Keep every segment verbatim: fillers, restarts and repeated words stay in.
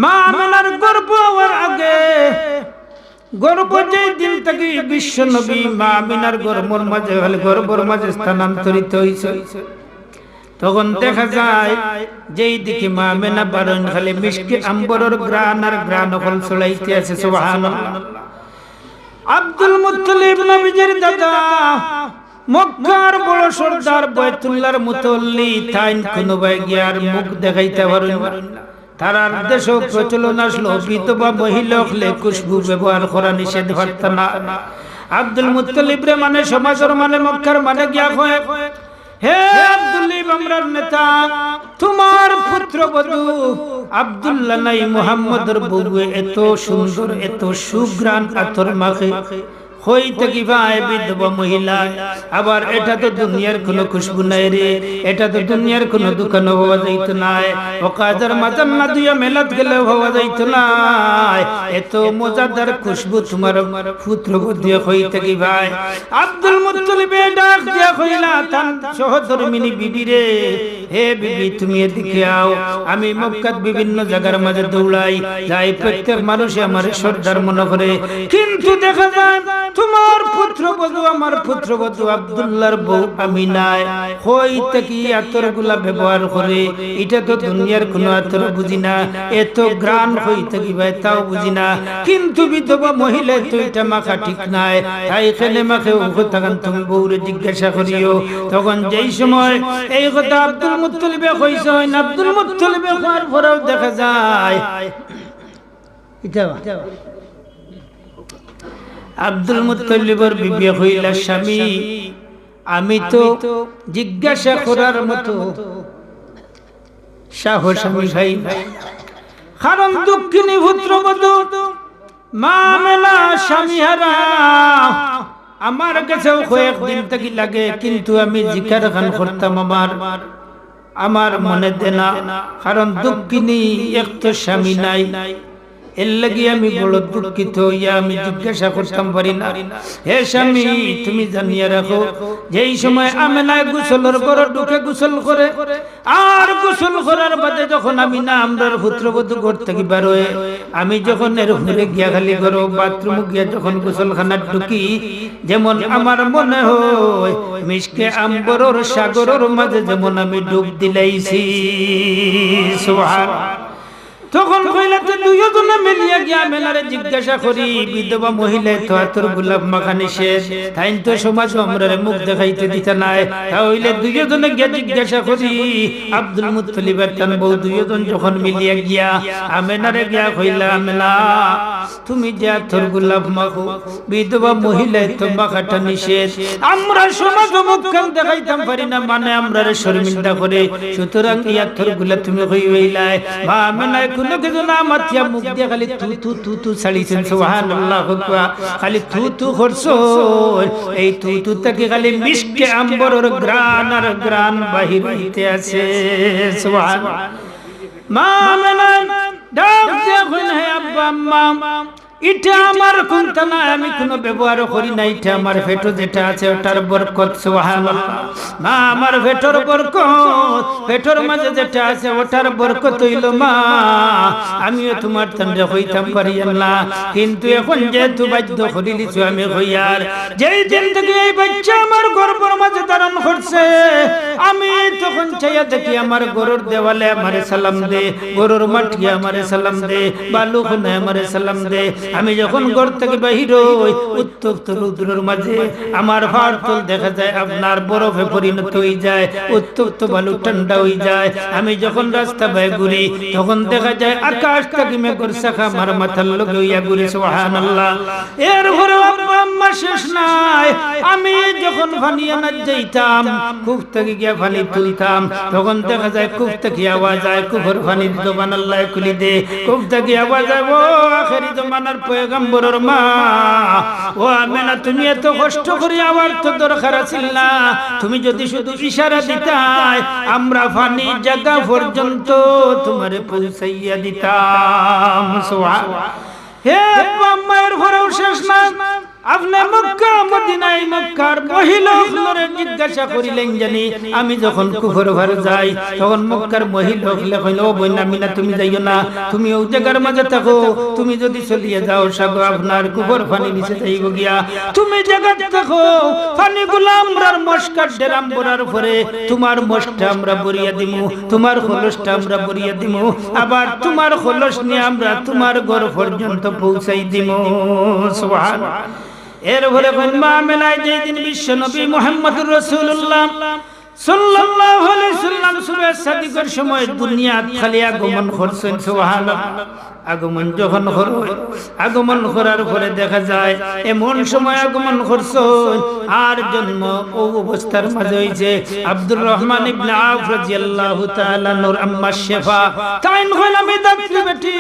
মা আমিনার গর্ভ হওয়ার আগে, গর্ভ যেই দিন থাকি বিশ্ব নবী মা আমিনার গর্ভর মাঝে, গর্ভর মাঝে স্থানান্তরিত হইছে, তখন দেখা যায় যেই দিকে মা আমিনা বারইন, খালি মিশকে আম্বরর ঘ্রাণ আর ঘ্রাণ অকল ছড়াইতে আছে। সুবহানাল্লাহ। আব্দুল মুত্তালিব নবীজির দাদা, মক্কার বড় সর্দার, বায়তুল্লাহর মুতওয়াল্লি, তাইন কুনুবায় গিয়া আর মুখ দেখাইতা পারইন না। তারার দেশো প্রচলন আছলো, বিধবা মহিলা অকলে খুশবু ব্যবহার করা নিষেধ, পারতা না। আব্দুল মুত্তালিবরে মানে সমাজর মানে মক্কার মানে গিয়া কয়, "হে আব্দুল্লিব, আমরার নেতা, তুমার পুত্রবধূ আব্দুল্লাহ নাই, মুহাম্মদর বউয়ে এত সুন্দর, এত সুঘ্রাণ আতর মাখে, কই থাকি পায় বিধবা মহিলা? আবার এটা তো দুনিয়ার কুনু খুশবু নায় রে, এটা তো দুনিয়ার কুনু দোকানো পাওয়া যাইতো নায়, অকাজর মাজার না ধুইয়া মেলাত গেলেও পাওয়া যাইতো নায়। এত মজাদার খুশবু তুমার পুত্রবধূয়ে কই থাকি পায়?" আব্দুল মুত্তালিবে ডাক দিয়া কইলা তান সহধর্মিনী বিবিরে, "হে বিবি, তুমি এদিকে আও। আমি মক্কাত বিভিন্ন জাগার মাঝে দৌড়াই, যাই, প্রত্যেক মানুষে আমারে সর্দার মনে করে, কিন্তু দেখা যায় তুমার পুত্রবধূ, আমার পুত্রবধূ আব্দুল্লাহর বউ আমিনায় কই থাকি আতরগুলা ব্যবহার করে। এটা তো দুনিয়ার কুনু আতর বুঝি না, এত ঘ্রাণ কই থাকি পায় তাও বুঝি না, কিন্তু বিধবা মহিলায় তো এটা মাখা ঠিক নায়, তাই কেনে মাখে, অউ কথাখান তুমি বউরে জিজ্ঞাসা করিও।" তখন যেই সময় এই কথা আব্দুল মুত্তালিবে কইছইন, আব্দুল মুত্তালিবে কওয়ার পরেও দেখা যায়, ইটা আব্দুল মুত্তালিবর বিবিয়ে কইলা, "স্বামী, আমি তো জিজ্ঞাসা করার মতো সাহস আমি পাই না, কারণ দুঃখিনী পুত্রবধূ মা আমিনা স্বামীহারা, আমার গেছেও কয়েক দিন থাকি লাগে, কিন্তু আমি জিকার খান করতাম আমার, আমার মনে দেয় না, কারণ দুঃখিনী, এক তো স্বামী নাই, এর লাগি আমি বড় দুঃখিত অইয়া আমি জিজ্ঞাসা করতাম পারি না। হে স্বামী, তুমি জানিয়া রাখো, যেই সময় আমিনায় গোসলর ঘরো ঢুকে গোসল করে, আর গোসল করার বাদে যখন আমিনা আমরার পুত্রবধূ ঘর থাকি বার অয়, আমি যখন এর উপরে গিয়া খালি ঘরো বাথরুমো গিয়া যখন গোসলখানাত ঢুকি, যেমন আমার মনে হয় মিশকে আম্বরর সাগরর মাঝে যেমন আমি ডুব দিলাইছি।" সুবহান। তখন কইলা, "তে দুইওজনে মিলিয়া গিয়া আমিনারে জিজ্ঞাসা করি, বিধবা মহিলায় তো আতরগুলা মাখা নিষেধ, তাইন তো সমাজো আমরারে মুখ দেখাইতে দিতা নায়, তা অইলে দুইওজনে গিয়া জিজ্ঞাসা করি।" আব্দুল মুত্তালিব আর তান বউ দুইওজন যখন মিলিয়া গিয়া আমিনারে গিয়া কইলা, "আমিনা, তুমি যে আতরগুলা মাখো, বিধবা মহিলায় তো মাখাটা নিষেধ, আমরা সমাজো মুখখান দেখাইতাম পারি না, মানে আমরারে শরমিন্দা করে, সুতরাং ই আতরগুলা তুমি কই পাইলায়?" মা আমিনায় কুনু কিছু না মাতিয়া মুখ দিয়া খালি থু থু থু থু ছাড়িছইন। সুবহানাল্লাহ। খালি থু থু করছইন, এই থু থু থাকি খালি মিশকে আম্বরর ঘ্রাণ আর ঘ্রাণ বাহির অইতে আছে। সুবহান। মা আমিনায় ডাক দিয়া কইন, "হে আব্বা আম্মা, ইটা আমার কুন্তা নায়, আমি কুনু ব্যবহারও করি না, ইটা আমার পেটো যেটা আছে ওটার বরকত।" সুবহানাল্লাহ। মা, আমার পেটর বরকত, পেটর মাঝে যেটা আছে ওটার বরকত অইলো মা। আমিও তুমার তানরে কইতাম পারিয়ার না, কিন্তু এখন যেহেতু বাধ্য করিলিছো আমি কইয়ার। যেই দিন থাকি এই বাইচ্চা আমার গর্ভর মাঝে ধারণ করছে, আমি তখন চাইয়া দেখি আমার ঘরর দেওয়ালে আমারে সালাম দে, ঘরর মাটিয়ে আমারে সালাম দে, বালু কণায় আমারে সালাম দে। আমি যখন ঘর থাকি বাহির অই, উত্তপ্ত রৌদ্রর মাঝে আমার পার তল দেখা যায় আপনার বরফে পরিণত অইযায়, উত্তপ্ত বালু ঠান্ডা অইযায়। আমি যখন রাস্তা বায় ঘুরি, তখন দেখা যায় আকাশ থাকি মেঘর শাখা আমার মাথার লগে অইয়া ঘুরে। সুবহানাল্লাহ। এরপরেও আব্বা আম্মা শেষ নাই, আমি যখন পানি আনাত যাইতাম, কূপ থাকি গিয়া পানি তুলতাম, তখন দেখা যায় কূপ থাকি আওয়াজ আয়, "কূপর পানির জবান আল্লায় খুলি দে।" কূপ থাকি আওয়াজ আয়, "ও আখেরি জমানার পয়গম্বরর মা, ও আমেনা, তুমি এত কষ্ট করি, আমার তো দরকার আছিল না, তুমি যদি শুধু ইশারা দিতায়, আমরা পানির জাগা পর্যন্ত তুমারে পৌঁছাইয়া দিতাম।" সুবহান। হে আব্বা আম্মা, এরপরেও শেষ না। আপনে মক্কা মদিনায় মক্কার মহিলা অকলরে জিজ্ঞাসা করিলেন জানি, আমি যখন কুফর ঘর যাই, তখন মক্কার মহিলা অকলে কইন, "ও বইন আমিনা, তুমি যাইও না, তুমি অউ জাগার মাঝে থাকো, তুমি যুদি চলিয়া যাও, সাগো আপনার কুফর পানি নিচে যাইবো গিয়া, তুমি জাগাত থাকো, পানিগুলা আমরার মশকার ড্রাম ভরার পরে তুমার মশকটা আমরা ভরিয়া দিমু, তুমার কলসটা আমরা ভরিয়া দিমু, আবার তুমার কলস নিয়া আমরা তুমার ঘর পর্যন্ত পৌঁছাই দিমু।" সুবহান। এরপরে কইন, মা আমেনায় যেদিন বিশ্বনবী মুহাম্মদুর রাসূলুল্লাহ সাল্লাল্লাহু আলাইহি ওয়াসাল্লাম সুবহে সাদিকর সময় দুনিয়াত খালি আগমন করছইন, সুবহানাল্লাহ। আগমন যখন করইন, আগমন করার পরে দেখা যায় এমন সময় আগমন করছইন, আর জন্ম অউ অবস্থার মাঝে অইছে আব্দুর রহমান ইবনে আউফ রাদিয়াল্লাহু তাআলা আনহুর আম্মা শেফা। তাইন কইন, আমি দাত্রী বেটি,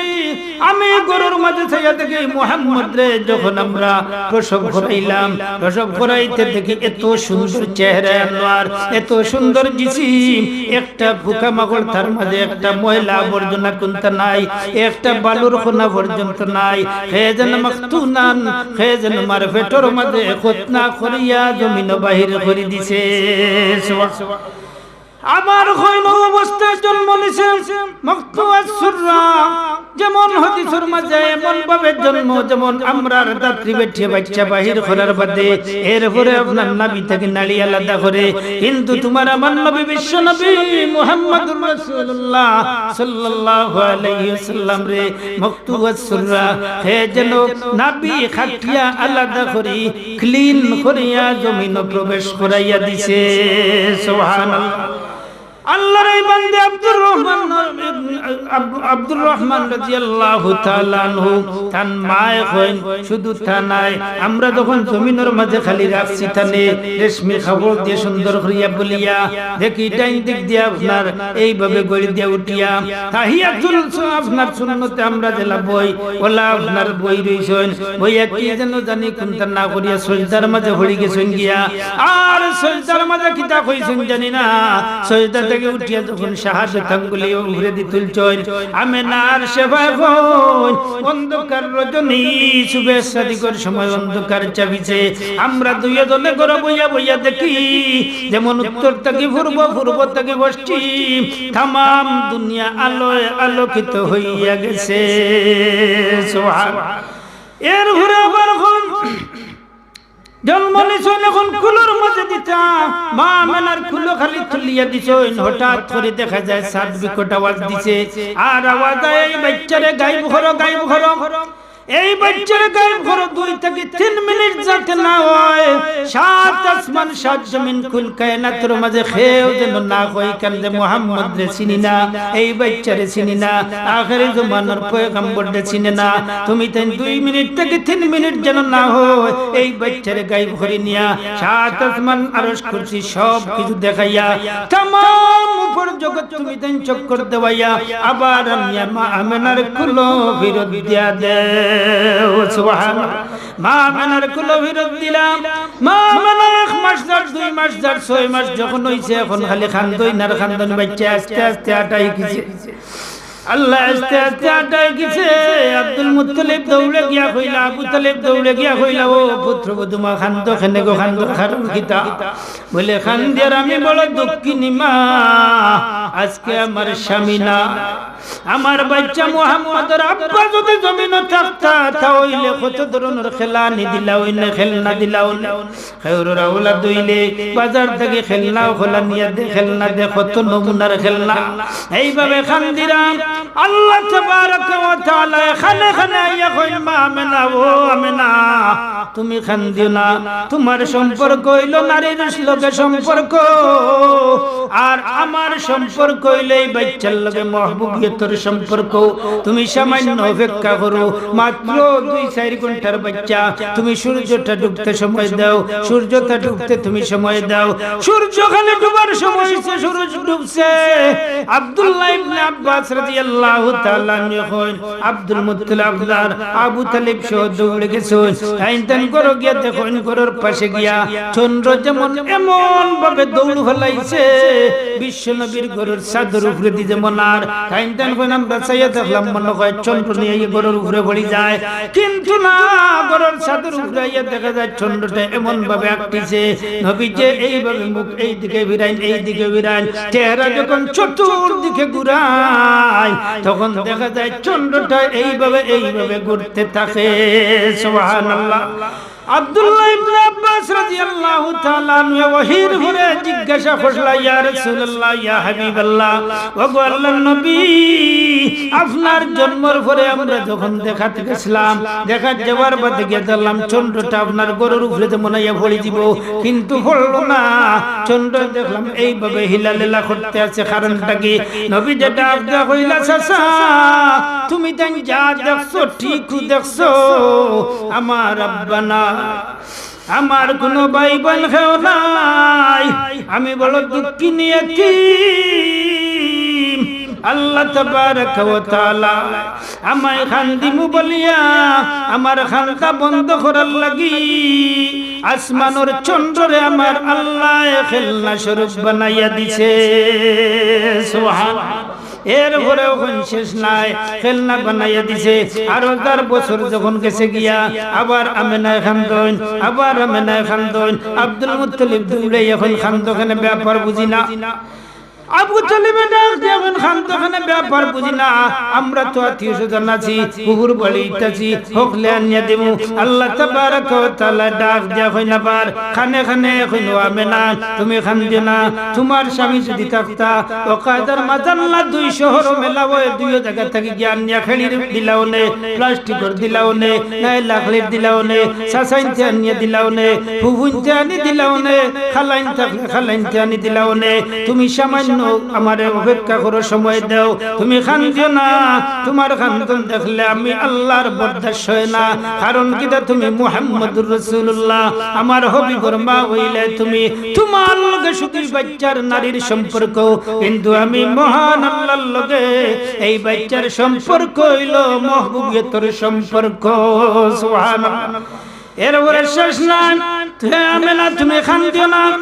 আমি ঘরর মাঝে চাইয়া দেখি মুহাম্মদরে যখন আমরা প্রসব করাইলাম, প্রসব করাইতে দেখি এত সুন্দর চেহারা আনোয়ার, এত সুন্দর জিসিম, একটা পোকামাকড় তার মাঝে, একটা ময়লা আবর্জনা কুন্তা নাই, একটা বালুর কণা পর্যন্ত নাই। হে যেন মখতুনান, হে যেন মার পেটর মাঝে খতনা করিয়া জমিনো বাহির করি দিছে। আবার কইন অবস্থায় জন্ম নিছে মখতুয়াস সুররা, যেমন হাদিসর মাঝে এমন ভাবে জন্ম, যেমন আমরার দাত্রী বেটিয়ে বাইচ্চা বাহির করার বাদে এরপরে আপনার নাভি থাকি নাড়ি আলাদা করে, কিন্তু তুমার আমার নবী বিশ্বনবী মুহাম্মদুর রাসূলুল্লাহ সাল্লাল্লাহু আলাইহি ওয়াসাল্লামরে মখতুয়াস সুররা, হে যেন নাভি কাটিয়া আলাদা করি, ক্লিন করিয়া জমিনো প্রবেশ করাইয়া দিছে। সুবহানাল্লাহ। আল্লাহর এই বান্দে আব্দুর রহমান, আব-, আব্দুর রহমান রাদিয়াল্লাহু তাআলা আনহু, তান মায়ে কইন, শুধু তা নায়, আমরা যখন জমিনর মাঝে খালি রাখছি তানে রেশমি কাপড় দিয়া সুন্দর করিয়া বুলিয়া, দেখি ডাইন দিক দিয়া আপনার এইভাবে গড়ি দিয়া উঠিয়া, তাহিয়াতুল সু-, আপনার সুন্নতে আমরা যেলা বই, অলা আপনার বই রইছইন, বইয়া কি যেন জানি কুন্তা না করিয়া সজদার মাঝে পড়ি গেছইন গিয়া। আর সজদার মাঝে কিতা কইছইন জানি না, সজদা থাকি উঠিয়া যখন শাহাদত আঙ্গুলি উপরেদি তুলছইন, আমেনার শেফায় কইন, অন্ধকার রজনী, সুবহে সাদিকর সময় অন্ধকার চাপিছে, আমরা দুইজনে ঘরো বইয়া বইয়া দেখি, যেমন উত্তর থাকি পূর্ব, পূর্ব থাকি পশ্চিম, তামাম দুনিয়া আলোয় আলোকিত হইয়া গেছে। সুবহান। এরপরে আবার কইন, জন্ম নিছইন, এখন কুলর মাঝে দিতা, মা আমেনার কুলো খালি তুলিয়া দিছইন, হঠাৎ করি দেখা যায় চাঁদ বিকট আওয়াজ দিছে, আর আওয়াজ আয়, "এই বাইচ্চারে গায়েব করো, গায়েব করো, এই বাইচ্চারে গায়েব করো।" দুই থাকি তিন মিনিট যাতে না অয়, সাত আসমান, সাত জমিন, কুল কায়নাতর মাঝে কেউ যেন না কয়, "কান্দে মুহাম্মদরে চিনি না, এই বাইচ্চারে চিনি না, আখেরি জমানার পয়গম্বররে চিনে না।" তুমি তাইন দুই মিনিট থাকি তিন মিনিট যেন না অয়, এই বাইচ্চারে গায়েব করি নিয়া সাত আসমান, আরশ, কুরসি সব কিছু দেখাইয়া তামাম উপর জগৎ তুমি তাইন চক্কর দেওয়াইয়া আবার আনিয়া মা আমেনার কুলো ফিরত দিয়া দেও। সুবহান। মা আমেনার কুলো ফিরত দিলাম। মা আমেনা এক মাস যার, দুই মাস যার, ছয় মাস যখন অইছে, এখন খালি কান্দইন আর কান্দইন, বাইচ্চা আস্তে আস্তে আটা হিকিছে। আল্লাহ আস্তে আস্তে আটা হিকিছে। আব্দুল মুত্তালিব দৌড়ে গিয়া কইলা, আবু তালিব দৌড়ে গিয়া কইলা, "ও পুত্রবধূ মা, কান্দো কেনে গো, কান্দো কারণ কিতা?" বলে, "কান্দিয়ার আমি বড় দুঃখিনী মা, আজকে আমার স্বামী না, আমার বাইচ্চা মুহাম্মদর আব্বা যদি জমিনো থাকতা, তা অইলে কত ধরনর খেলা আনি দিলা অইনে, খেলনা দিলা অইনে।" খেউরর আওলাদ অইলে বাজার থাকি খেলনা অকল আনিয়া দে, খেলনা দে, কত নমুনার খেলনা। এইভাবে কান্দিরাম। আল্লাহ তাবারাকা ওয়া তাআলা কানে কানে আইয়া কইন, "মা আমেনা, ও আমেনা, তুমি কান্দিও না। তুমার সম্পর্ক অইলো নারীর লগে সম্পর্ক, আর আমার সম্পর্ক অইলো এই বাইচ্চার লগে মাহবুবিয়তর সম্পর্ক। তুমি সামান্য অপেক্ষা করো, মাত্র দুই চাইর ঘন্টার বাইচ্চা, তুমি সূর্যটা ডুবতে সময় দাও, সূর্যটা ডুবতে তুমি সময় দাও।" সূর্য খালি ডুবার সময় অইছে, সূর্য ডুবছে। আব্দুল্লাহ ইবনে আব্বাস রাদিয়াল্লাহু তাআলা আনহু কইন, আব্দুল মুত্তালিব, আপনার আবু তালিব সহ দৌড়ে গেছইন। তাইন তান ঘরো গিয়া দেখইন, ঘরর পাশে গিয়া চন্দ্র যেমন এমন ভাবে দৌড় ফালাইছে, বিশ্বনবীর ঘরর ছাদর উপরেদি যেমন। আর তাইন তান কইন, আমরা চাইয়া দেখলাম মনে কয় চন্দ্র নিয়া এই ঘরর উপরে পড়ি যায়, কিন্তু না, ঘরর ছাদর উপরে আইয়া দেখা যায় চন্দ্রটা এমন ভাবে আটকিছে, নবীজি এইভাবে মুখ এইদিকে ফিরাইন, এইদিকে ফিরাইন, চেহারা যখন চতুর্দিকে ঘুরাইন, তখন দেখা যায় চন্দ্রটা এইভাবে, এইভাবে ঘুরতে থাকে। সুবহানাল্লাহ। আব্দুল্লাহ ইবনে আব্বাস রাদিয়াল্লাহু তাআলা আনহু ওহীর উপরে জিজ্ঞাসা করলা, "ইয়া রাসূলুল্লাহ, ইয়া হাবিবাল্লাহ, ওগো আল্লাহর নবী, আপনার জন্মর পরে আমরা যখন দেখাত গেছিলাম, দেখাত যাওয়ার বাদে গিয়া দেখলাম চন্দ্রটা আপনার ঘরর উপরে যেমন আইয়া পড়ি দিব, কিন্তু পড়লো না। চন্দ্র দেখলাম এইভাবে হিলালেলা করতে আছে, কারণটা কি?" নবীজি ডাক দিয়া কইলা, "চাচা, তুমি তাইন যা দেখছো ঠিকউ দেখছো, আমার আব্বা না, আমার কোনো ভাই বোন কেউ নাই, আমি বড় দুঃখিনী এতিম। আল্লাহ তাবারাকা ওয়া তাআলা আমায় কান্দিমু বলিয়া আমার কান্দা বন্ধ করার লাগি আসমানর চন্দ্ররে আমার আল্লায় খেলনা স্বরূপ বানাইয়া দিছে।" সুবহান। এরপরেও কইন শেষ নাই, খেলনা বানাইয়া দিছে। আরো চার বছর যখন গেছে গিয়া, আবার আমেনায় কান্দইন, আবার আমেনায় কান্দইন। আব্দুল মুত্তালিব দৌড়াইয়া কইন, "কান্দো কেনে, ব্যাপার বুঝি না।" আবু তালিবে ডাক দিয়া কইন, "কান্দো কেনে, ব্যাপার বুঝি না। আমরা তো আত্মীয় স্বজন আছি, ফুফুর বাড়িত আছি, হকলে আনিয়া দিমু।" আল্লাহ তাবারাকা ওয়া তাআলা ডাক দিয়া কইন আবার, কানে কানে কইন, "ও আমেনা, তুমি কান্দিও না, তুমার স্বামী যদি থাকতা, ওকাদার মাজান্না দুই শহর মেলা অয়, দুইও জাগা থাকি গিয়া আনিয়া খেড়ির দিলাও নে, প্লাস্টিকর দিলাও নে, নায় লাকড়ির দিলাও নে, চাচাইন্তে আনিয়া দিলাও নে, ফুফুইন্তে আনি দিলাও নে, খালাইন থাকলে খালাইন্তে আনি দিলাও নে। তুমি সামান্য আমারে অপেক্ষা করো, সময় দেও, তুমি কান্দিও না, তুমার কান্দন দেখলে আমি আল্লাহর বরদাস্ত অয় না। কারণ কিতা, তুমি মুহাম্মদুর রাসূলুল্লাহ, আমার হাবিবর মা অইলে তুমি, তুমার লগে শুধু বাইচ্চার নারীর সম্পর্ক, কিন্তু আমি মহান আল্লাহর লগে এই বাইচ্চার সম্পর্ক অইলো মহবুবিয়তর সম্পর্ক।" সুবহানাল্লাহ। এরপরে শেষ নাই, হে আমেনা, তুমি কান্দিও না,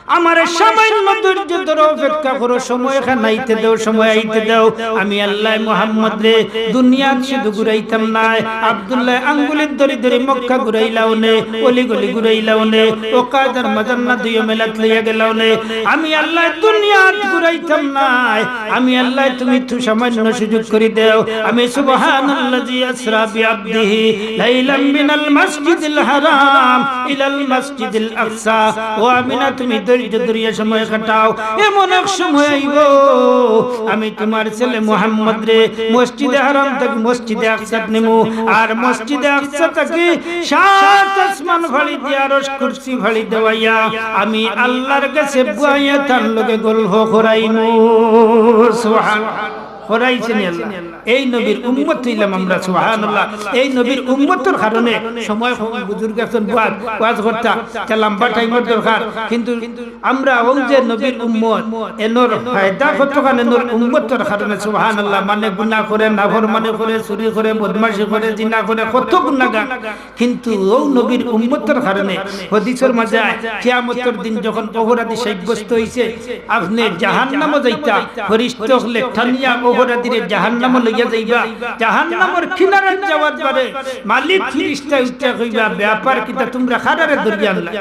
আমার সামান্য ধৈর্য ধরো, অপেক্ষা করো, সময় খান আইতে দেও, সময় আইতে দেও। আমি আল্লায় মুহাম্মদরে দুনিয়াত শুধু ঘুরাইতাম নায়, আব্দুল্লায় আঙ্গুলিত ধরি ধরি মক্কা ঘুরাইলাও নে, অলি গলি ঘুরাইলাও নে, ওকাদার মাজান্না দুইও মেলাত লইয়া গেলাও নে। আমি আল্লায় দুনিয়াত ঘুরাইতাম নায়, আমি আল্লায় তুমি তু সামান্য সুযোগ করি দেও। আমি সুবহানাল্লাযী আসরা বিআবদিহি লাইলাম মিনাল মাসজিদিল হারাম ইলাল মাসজিদিল আকসা। ও আমেনা, তুমি ধৈর্য ধরিয়া সময় কাটাও, এমন এক সময় আইবো, আমি তুমার ছেলে মুহাম্মদরে মসজিদে হারাম থাকি মসজিদে আকসাত নিমু, আর মসজিদে আকসা থাকি সাত আসমান ফাড়ি দিয়া আরশ কুরসি ফাড়ি দেওয়াইয়া আমি আল্লাহর গেছে বওয়াইয়া তার লগে গল্প করাইমু। সুবহান। করাইছে নি আল্লাহ? এই নবীর উম্মত অইলাম আমরা, সুবহানাল্লাহ। এই নবীর উম্মতর কারণে সময় কম, বুজুর্গ একজন ওয়াজ, ওয়াজ করতা, তে লম্বা টাইমর দরকার, কিন্তু আমরা অউ যে নবীর উম্মত, এনর ফায়দা কতখান এনর উম্মতর কারণে, সুবহানাল্লাহ। মানে গুনাহ করে, নাফরমানি করে, চুরি করে, বদমাশি করে, জিনা করে, কত গুনাগার। কিন্তু অউ নবীর উম্মতর কারণে হাদিসর মাঝে আয়, কিয়ামতর দিন যখন অপরাধী সাব্যস্ত অইছে, আপনে জাহান্নামো যাইতা, ফিরিস্তা অকলে টানিয়া অপরাধীরে জাহান্নামো লইয়া যাইবা। জাহান্নামর কিনারাত যাওয়ার পরে মালিক ফিরিস্তায় উঠিয়া কইবা, "ব্যাপার কিতা, তুমরা কারারে ধরিয়া আনলা?"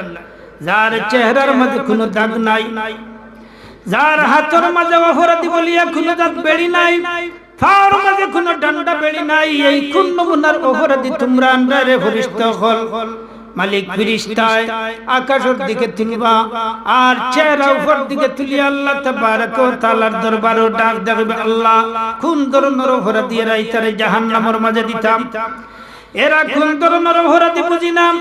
যার চেহারার মাঝে কুনু দাগ নাই, যার হাতর মাঝে অপরাধী বলিয়া কুনু জাত বেড়ি নাই, পাওর মাঝে কুনু ডান্ডা বেড়ি নাই, এই কুন নমুনার অপরাধী তুমরা আনরায় রে ফিরিস্তা অকল? মালিক ফিরিস্তায় আকাশর দিকে তুলবা, আর চেহারা উপর দিকে তুলিয়া আল্লাহ তাবারাকা ওয়া তাআলার দরবারো ডাক দেখিবা, "আল্লাহ, কুন ধরনর অপরাধী এরা, ইতারে জাহান্নামর মাঝে দিতাম? এরা কুন ধরনর অপরাধী বুঝি না?"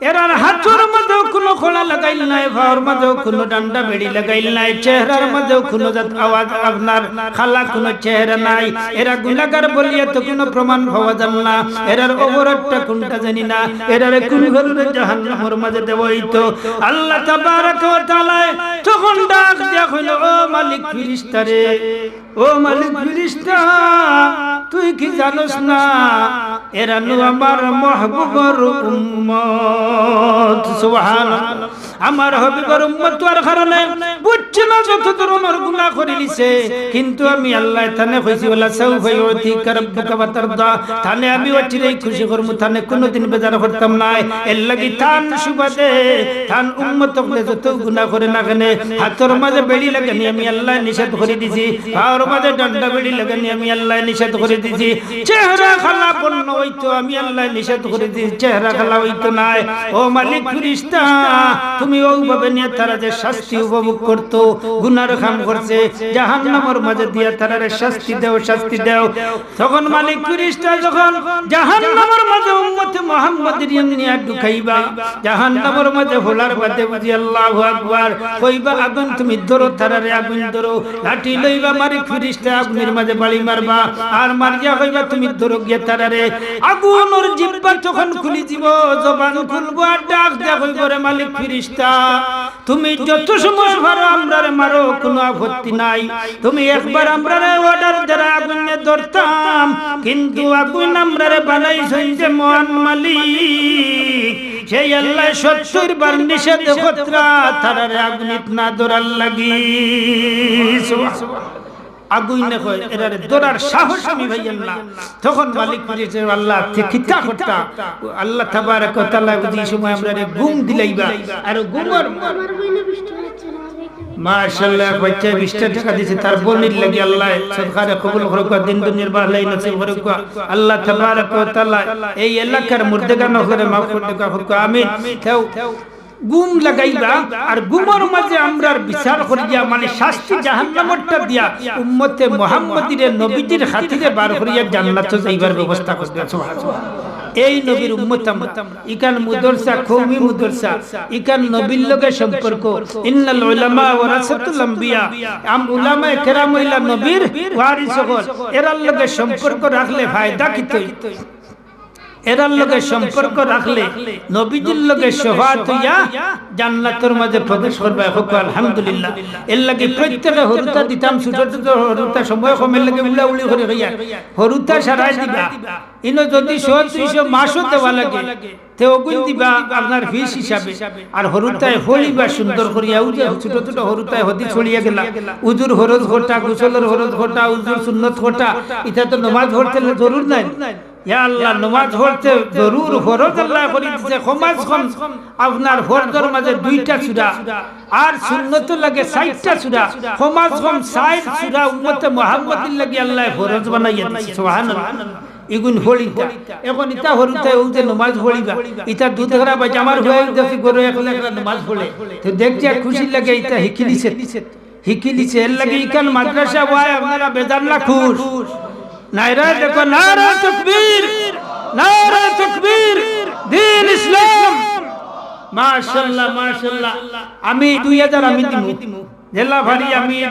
এরার হাতর মাঝেও কুনু কড়া লাগাইল নাই, পাওর মাঝেও কুনু ডান্ডা বেড়ি লাগাইল নাই, চেহারার মাঝেও কুনু জাত আওয়াজ, আপনার কালা কুনু চেহারা নাই। এরা গুনাগার বলিয়া তো কুনু প্রমাণ পাওয়া যার না। এরার অপরাধটা কুনটা জানি না। এরারে কুন কারণে জাহান্নামর মাঝে দেওয়া অইতো? আল্লাহ তাবারাকা ওয়া তাআলায় তখন ডাক দিয়া কইল, "ও মালিক ফিরিস্তারে, ও মালিক ফিরিস্তা, তুই কি জানোস না, এরা নু আমার মাহবুবর উম্মত। সুবহানাল্লাহ। আমার হাবিবর উম্মত অওয়ার কারণে বুঝছে না যত ধরনর গুনা করিলিছে, কিন্তু আমি আল্লায় তানে কইছি, "ওয়ালা সাউফা ইউতিকা রাব্বুকা ফাতারদা।" তানে আমি অচিরেই খুশি করমু, তানে কুনুদিন বেজার করতাম নায়। এরলাগি তান সুবাদে তান উম্মত অকলে যত গুনা করে না কেনে, হাতর মাঝে বেড়ি লাগানি আমি আল্লায় নিষেধ করি দিছি, পাওর মাঝে ডান্ডা বেড়ি লাগানি আমি আল্লায় নিষেধ করি দিছি, চেহারা কালা বর্ণ অইতো আমি আল্লায় নিষেধ করি দিছি, চেহারা কালা অইতো নায়। ও মালিক ফিরিস্তা, তুমি অউ ভাবে নিয়া তারা যে শাস্তি উপভোগ করতো, গুনার কাম করছে, জাহান্নামর মাঝে দিয়া তারারে শাস্তি দেও, শাস্তি দেও। তখন মালিক ফিরিস্তা যখন জাহান্নামর মাঝে উম্মতে মুহাম্মদীরে নিয়া ঢুকাইবা, জাহান্নামর মাঝে ফেলার বাদে বুঝি আল্লাহু আকবার কইবা, "আগুন তুমি ধরো, তারারে আগুন ধরো।" লাঠি লইবা মালিক ফিরিস্তা আগুনর মাঝে বাড়ি মারবা, আর মারিয়া কইবা, "তুমি ধরো গিয়া তারারে।" আগুনর জিব্বা তখন খুলি দিব, জবান খুলবো আর ডাক দিয়া কইবো, "রে মালিক ফিরিস্তা, তুমি যত সময় পারো আমরারে মারো, কুনু আপত্তি নাই। তুমি একবার আমরারে অর্ডার দেরায় আগুনে ধরতাম, কিন্তু আগুন আমরারে বানাইছইন যে মহান মালিক, সেই আল্লায় সত্তর বার নিষেধ কররা তারারে আগুনিত না ধরার লাগি।" আগুইনে কয়, "এরারে ধরার সাহস আমি পাইয়ার না।" তখন মালিক বুঝে যে, "আল্লাহ, তে কিতা করতা?" আল্লাহ তাবারাক ওয়া তাআলা বুঝি ই সময় আমরারে ঘুম দিলাইবা। আর ঘুমর মাশাআল্লাহ, এক বাচ্চায় বিশটা টেকা দিছে, তার বইনর লাগি আল্লাহ সদকারে কবুল করউক্কা, দিন দুনিয়ার ভালাই নসিব করউক্কা। আল্লাহ তাবারাক ওয়া তাআলা এই এলাকার মুর্দেগান অকলরে মাফ করউক্কা, আমিন। তেউ ঘুম লাগাইবা, আর ঘুমর মাঝে আমরার বিচার করিয়া, মানে শাস্তি জাহান্নামরটা দিয়া, উম্মতে মুহাম্মদীরে নবীজির খাতিরে বার করিয়া জান্নাতো যাইবার ব্যবস্থা করবা। সুবহানাল্লাহ। এই নবীর উম্মত আমরা। ইখান মুদরসা, কওমি মুদরসা, ইখান নবীর লগে সম্পর্ক। ইন্নাল উলামা ওয়ারাসাতুল আম্বিয়া। আম-, উলামায়ে কেরাম অইলা নবীর ওয়ারিস অকল। এরার লগে সম্পর্ক রাখলে ফায়দা কিতা অইতো? এরার লগে সম্পর্ক রাখলে নবীজির লগে শাফাআত অইয়া জান্নাতর মাঝে প্রবেশ করবা। কউক্কা আলহামদুলিল্লাহ। এরলাগি প্রত্যেকে হুরুতা দিতাম, ছোট ছোট হুরুতা, সময় কম এরলাগি উড়াউড়ি করি কইয়ার। হুরুতা সারাই দিবা। ইনো যদি শো দুইশো মাসও দেওয়া লাগে, তে অগুইন দিবা আপনার ফিস হিসাবে। আর হুরুতায় পড়িবা সুন্দর করিয়া, অউ যে ছোট ছোট হুরুতায় হাদিস পড়িয়া গেলা, উজুর ফরজ কটা, গোসলর ফরজ কটা, উজুর সুন্নত কটা, ইতা তো নমাজ পড়তে জরুর নাই। ইয়া আল্লাহ, নমাজ পড়তে জরুর ফরজ আল্লায় করি দিছে, কমাজ কম আপনার ফরজর মাঝে দুইটা সূরা, আর সুন্নত লাগে চাইরটা সূরা, কমাজ কম চাইর সূরা উম্মতে মুহাম্মদীর লাগি আল্লায় ফরজ বানাইয়া দিছে। সুবহানাল্লাহ। ইগুইন পড়িতা। এখন ইতা হুরুতায় অউ যে নমাজ পড়িবা, ইতা দুধ খারা বাইচ্চা আমার হয়ে গেছে, ঘরো একলা একলা নমাজ পড়ে। তে দেখিয়া খুশি লাগে, ইতা হিকিলিছে। হিকিলিছে, এরলাগি ইখান মাদ্রাসা অওয়ায় আপনারা বেজার না খুশ? নারায়ে দেখো, নারায়ে তাকবীর, নারায়ে তাকবীর, দ্বীন ইসলাম। মাশাআল্লাহ, মাশাআল্লাহ। আমি দুই হাজার আমি দিমু। যেলা পারি আমি